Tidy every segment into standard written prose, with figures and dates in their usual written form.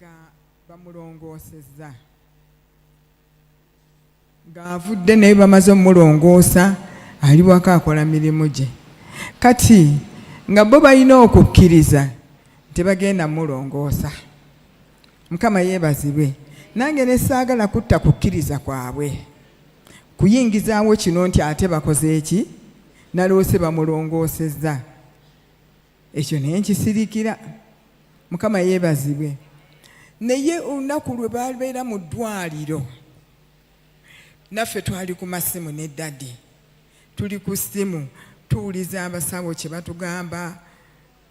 Nga bamulongoosezza ng'avudde naye bamaze omulongoosa ali waka akola mirimu gye kati nga bo balina okukkiriza nti bagenda mulongoosa mukama yeebazibwe nange ne saagala kutta kukkiriza kwabwe kuyingizaawo kino nti ate bakoze eki naloose bamulongoosezza ekyo naye nkisirikira mukama yeebazibwe naye olunaku lwe babeera mu ddwaliro naffe twali ku masimu ne dadi tuli ku ssimu tuwuliza abasawo kye batugamba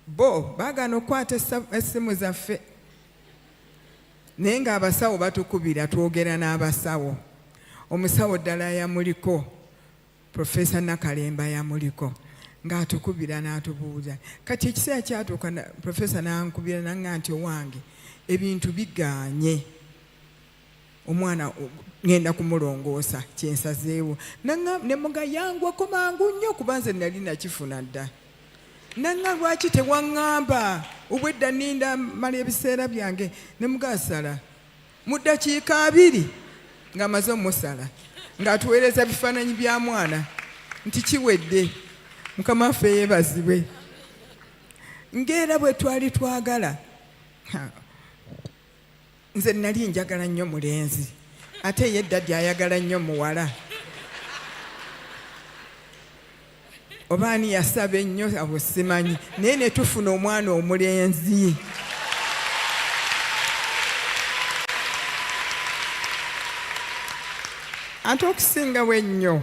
bo baagaana okukwata essimu zaffe naye ng'abasawo batukubira twogera n'abasawo omusawo ddala yamuliko Professor Nakalemba yamuliko ng'atukubira n'atubuuza kati ekiseera kyatuuka professor n'ankubira nanga nti owange ebintu bigaanye omwana ngenda kumulongoosa kyensazeewo ne mugayangwako mangu nnyo kuba nze nali nakifuna dda nanga lwaki tewaŋŋamba obwedda ninda mala ebiseera byange ne mugasala Mu ddakiika abiri ng'amaze omusala ng'atuweereza bifaananyi bya mwana nti kiwedde mukama waffe yeebazibwe ng'era bwe twali twagala nze nali njagala nnyo mulenzi ate ye ddadi ayagala nnyo muwala oba ani yasaba ennyo abo simanyi naye ne tufuna omwana omulenzi ate okusingawo ennyo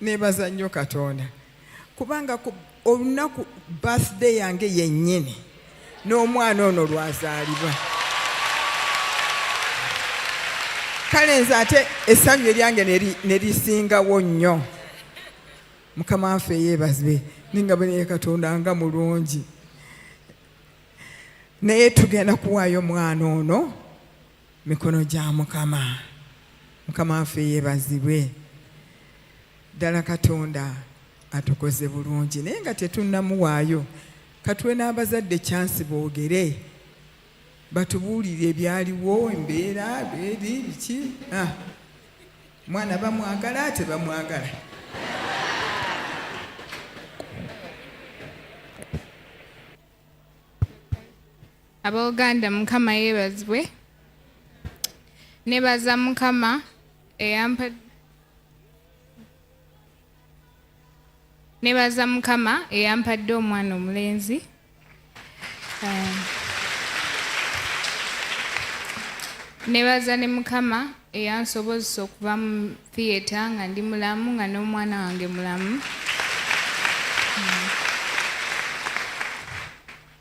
nebaza nnyo katonda kubanga olunaku birthday yange yennyini n'omwana ono lwazaalibwa kale nze ate essanyu eryange ne lisingawo nnyo mukama waffe yeebazibwe ninga bwe katonda nga mulungi naye tugenda kuwaayo omwana ono mikono gya mukama mukama waffe yeebazibwe ddala katonda atukoze bulungi naye nga tetunnamuwaayo katuwe n'abazadde kyansi boogere batubuulire ebyaliwo embeera eri biki ah. Mwana bamwagala tebamwagala. Abooluganda Mukama yeebazibwe. Nebaza Mukama eyampa Nebaza Mukama eyampadde omwana omulenzi. Um, nebaza ne Mukama eyansobozesa okuva mu theatre nga ndi mulamu nga n'omwana wange mulamu.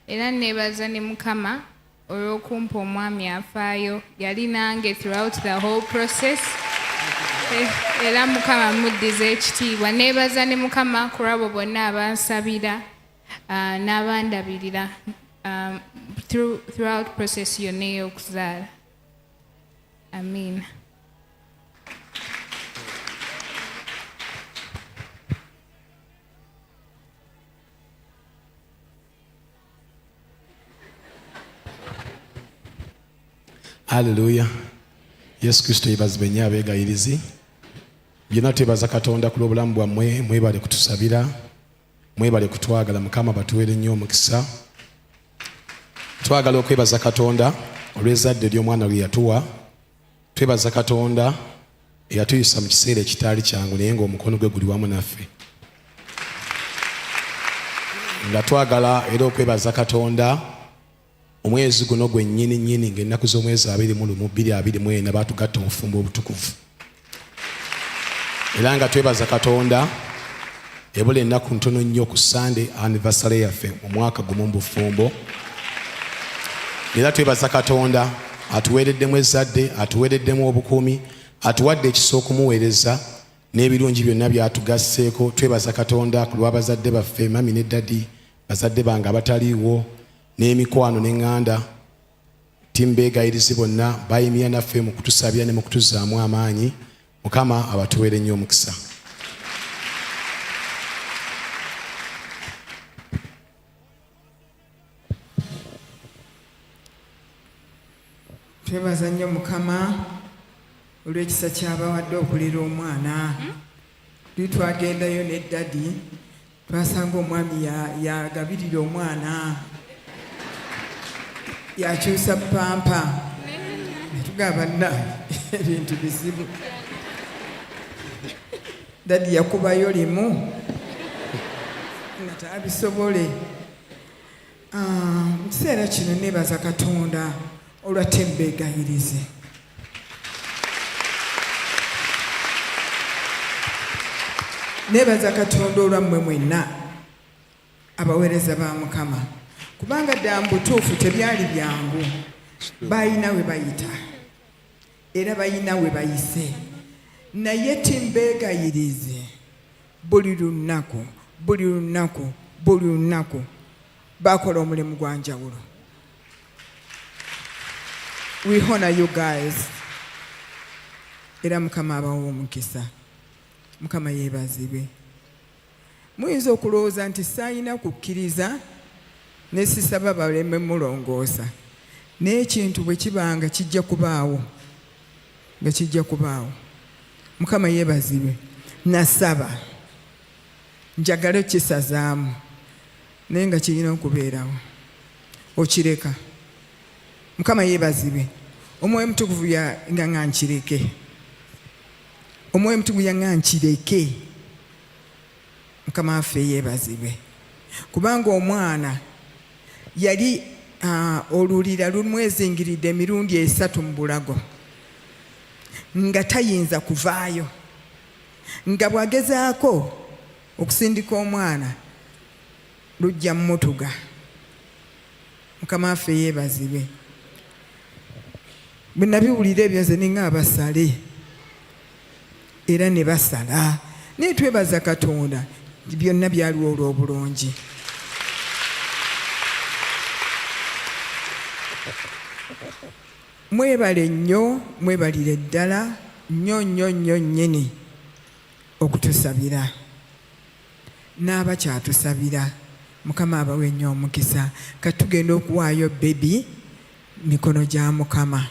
Era nebaza ne Mukama olw'okumpa omwami afaayo yali nange throughout the whole process eh, era mukama muddiza ekitiibwa neebaza ne mukama ku lwabo bonna abansabira ah, n'abandabirira um, throughout process yonna ey'okuzaala amiina. Haleluya. Yesu Kristo yebazibwe nnyo abeegayirizi. Byonna twebaza Katonda ku lw'obulamu bwammwe, mwebale kutusabira, mwebale kutwagala. Mukama batuweere nnyo omukisa. Twagala okwebaza Katonda olw'ezzadde ery'omwana lwe yatuwa. Twebaza Katonda eyatuyisa mu kiseera ekitaali kyangu naye ng'omukono gwe guli wamu naffe. Nga twagala era okwebaza Katonda omwezi guno gwennyini nnyini ng'ennaku z'omwezi 21 2024 baatugatta obufumbo obutukuvu era nga twebaza Katonda ebula ennaku ntono nnyo ku Sunday anniversary yaffe omwaka gumu mu bufumbo era twebaza Katonda atuweereddemu ezzadde atuweereddemu obukuumi atuwadde ekisa okumuweereza n'ebirungi byonna byatugasseeko twebaza Katonda ku lw'abazadde baffe mami ne dadi bazadde bange abataliiwo n'emikwano n'eŋŋanda Team Beegayirizi bonna bayimira naffe mu kutusabira ne mu kutuzzaamu amaanyi. Mukama abatuweere nnyo omukisa. Twebaza nnyo Mukama olw'ekisa ky'abawadde okulera omwana. Luli twagendayo ne ddadi twasanga omwami yagabirira omwana yakyusa pampa netugamba na ebintu bizibu. Dadi yakubayo limu nga tabisobole. Ah, mu kiseera kino nebaza Katonda olwa Tembeegayirize. Nebaza Katonda olwammwe mwenna abaweereza ba Mukama, kubanga ddala mu butuufu tebyali byangu. Balina we bayita era balina we bayise, naye Timbeegayirize buli lunaku, buli lunaku, buli lunaku bakola omulimu gwa njawulo. We honor you guys, era Mukama abawa omukisa. Mukama yeebazibwe. Muyinza okulowooza nti saalina kukkiriza ne sisaba baleme mulongoosa, naye ekintu bwe kiba nga kijja kubaawo, nga kijja kubaawo. Mukama yeebazibwe. Nasaba njagale okukisazaamu, naye nga kirina okubeerawo, okireka. Mukama yeebazibwe. Omwoyo Omutukuvu nga nga nkireke, Omwoyo Omutukuvu yanga nkireke. Mukama waffe yeebazibwe, kubanga omwana yali olulira lumwezingiridde emirundi 3 mu bulago, nga tayinza kuvaayo, nga bw'agezaako okusindika omwana lujja mmutuga. Mukama waffe yeebazibwe. Bwe nabiwulira ebyo nze ninga abasale, era ne basala, naye twebaza Katonda byonna byaliwo olw'obulungi. Mwebale nnyo, mwebalire ddala nnyo nnyo nnyo nnyini okutusabira n'abakyatusabira. Mukama abawe nnyo omukisa. Kati tugenda okuwaayo bebi mikono gya Mukama.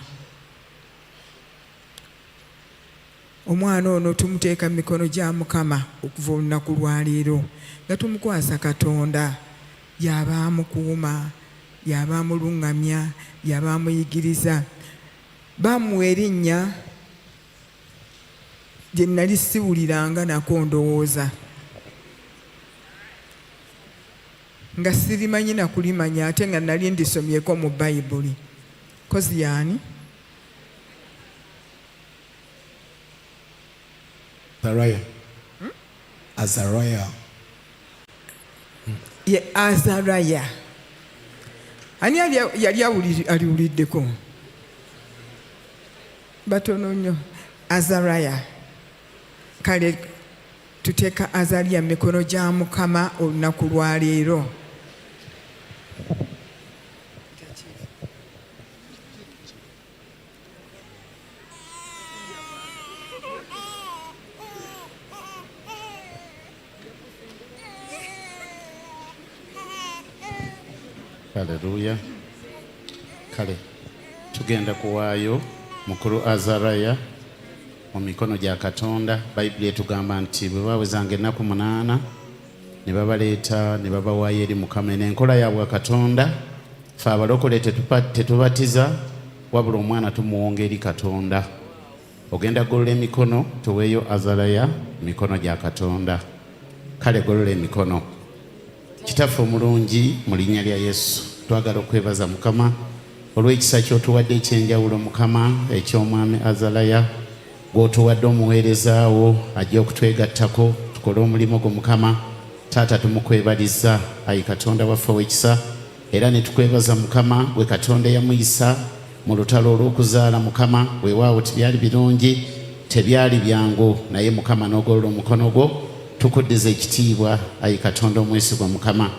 Omwana ono tumuteeka mu mikono gya Mukama okuva olunaku lwa leero, nga tumukwasa Katonda. Y'aba amukuuma, y'aba amuluŋŋamya, y'aba amuyigiriza. Bamuwa erinnya lye nali siwuliranga nako, ndowooza nga sirimanyi na kulimanya, ate nga nali ndisomyeko mu Bayibuli. Kozi yaani? Azariah. Azariah. Ye Azaraya. Ani yali aliwuliddeko? Batono nnyo. Azaraya. Kale tuteeka Azariya mu mikono gya Mukama olunaku lwa leero. Haleluya. Kale tugenda kuwaayo mukulu Azaraya mu mikono gya Katonda. Bayibuli etugamba nti bwe bawezanga ennaku 8 ne babaleeta ne babawaayo eri Mukama. Eno enkola ya bwa Katonda. Ffe abalokole tetubatiza, wabula omwana tumuwonga eri Katonda. Ogenda golola emikono tuweeyo Azaraya mu mikono gya Katonda. Kale golola emikono. Kitaffe omulungi, mu linnya lya Yesu twagala okwebaza Mukama olw'ekisa ky'otuwadde eky'enjawulo, Mukama, eky'omwami Azalaya gw'otuwadde omuweereza wo ajja okutwegattako tukole omulimu gwo. Mukama Taata, tumukwebaliza, ayi Katonda waffe ow'ekisa, era ne tukwebaza Mukama gwe Katonda eyamuyisa mu lutalo olw'okuzaala. Mukama, weewaawo tebyali birungi, tebyali byangu, naye Mukama n'ogolola omukono gwo. Tukuddiza ekitiibwa, ayi Katonda omwesigwa. Mukama,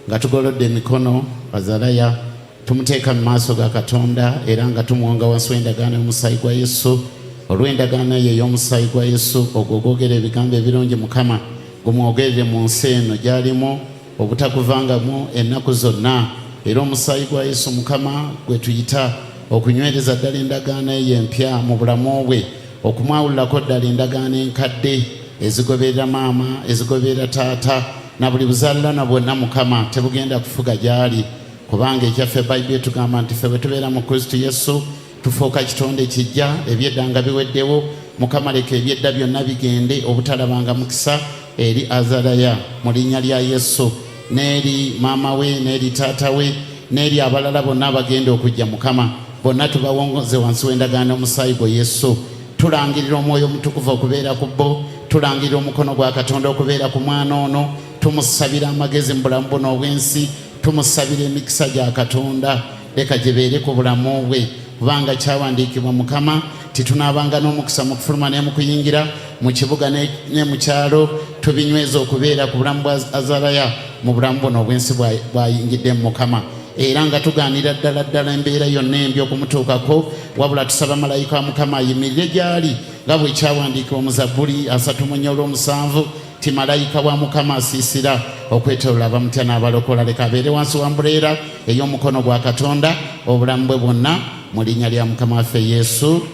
nga tugolodde emikono, Azalaya tumuteeka mu maaso ga Katonda era nga tumuwonga wansi w'endagaano y'omusaayi gwa Yesu. Olw'endagaano eyo ey'omusaayi gwa Yesu ogwo ogwogera ebigambo ebirungi, Mukama, gumwogerere mu nsi eno gy'alimu obutaguvangamu ennaku zonna. Era omusaayi gwa Yesu, Mukama, gwe tuyita Okunywereza ddala endagaano eyo empya mu bulamu bwe, okumwawulirako ddala endagaano enkadde ezigoberera maama, ezigoberera taata, na buli buzaalirana bwonna, Mukama, tebugenda kufuga gy'ali, kubanga ekyaffe Bayibuli etugamba nti ffe bwe tubeera mu Kristo Yesu tufuuka kitonde kijja, ebyedda nga biweddewo. Mukama, leka ebyedda byonna bigende, obutalabanga mukisa eri Azalaya mu linnya lya Yesu, n'eri maama we, n'eri taata we, n'eri abalala bonna abagenda okujja. Mukama, bonna tubawongoze wansi w'endagaano omusaayi gwo Yesu. Tulangirira Omwoyo Omutukuvu okubeera ku bo, tulangirira omukono gwa Katonda okubeera ku mwana ono, tumusabira amagezi mu bulamu buno obw'ensi, tumusabira emikisa gya Katonda leka gibeere ku bulamu bwe, kubanga kyawandiikibwa, Mukama, titunaabanga n'omukisa mu kufuluma ne mu kuyingira mu kibuga ne mu kyalo. Tubinyweza okubeera ku bulamu bwa Azalaya mu bulamu buno obw'ensi bwayingiddemu, Mukama, era nga tugaanira ddala ddala embeera yonna embi okumutuukako, wabula tusaba malayika wa Mukama ayimirire gy'ali, nga bwe kyawandiikibwa mu Zabbuli 34 olw'omusanvu ti malayika wa Mukama asiisira okwetolola abamutya n'abalokola. Leka abeere wansi wa mbuleera ey'omukono gwa Katonda obulamu bwe bwonna, mu linnya lya Mukama waffe Yesu,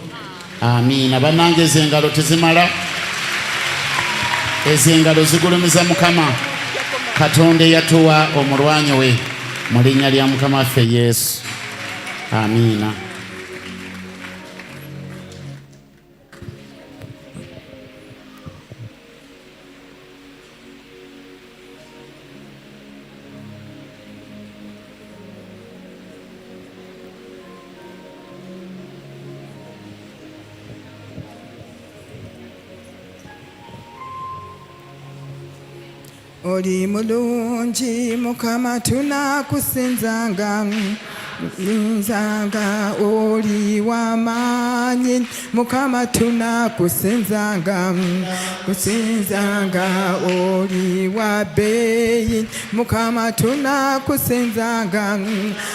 amiina. Bannange, ezo engalo tezimala, ezo engalo zigulumiza Mukama Katonda eyatuwa omulwanyi we, mu linnya lya Mukama waffe Yesu, amiina. Oli mulungi Mukama, tunakusinzanga nzanga. Oli w'amaanyi Mukama, tunakusinzanga kusinzanga. Oli wa bbeeyi Mukama, tunakusinzanga.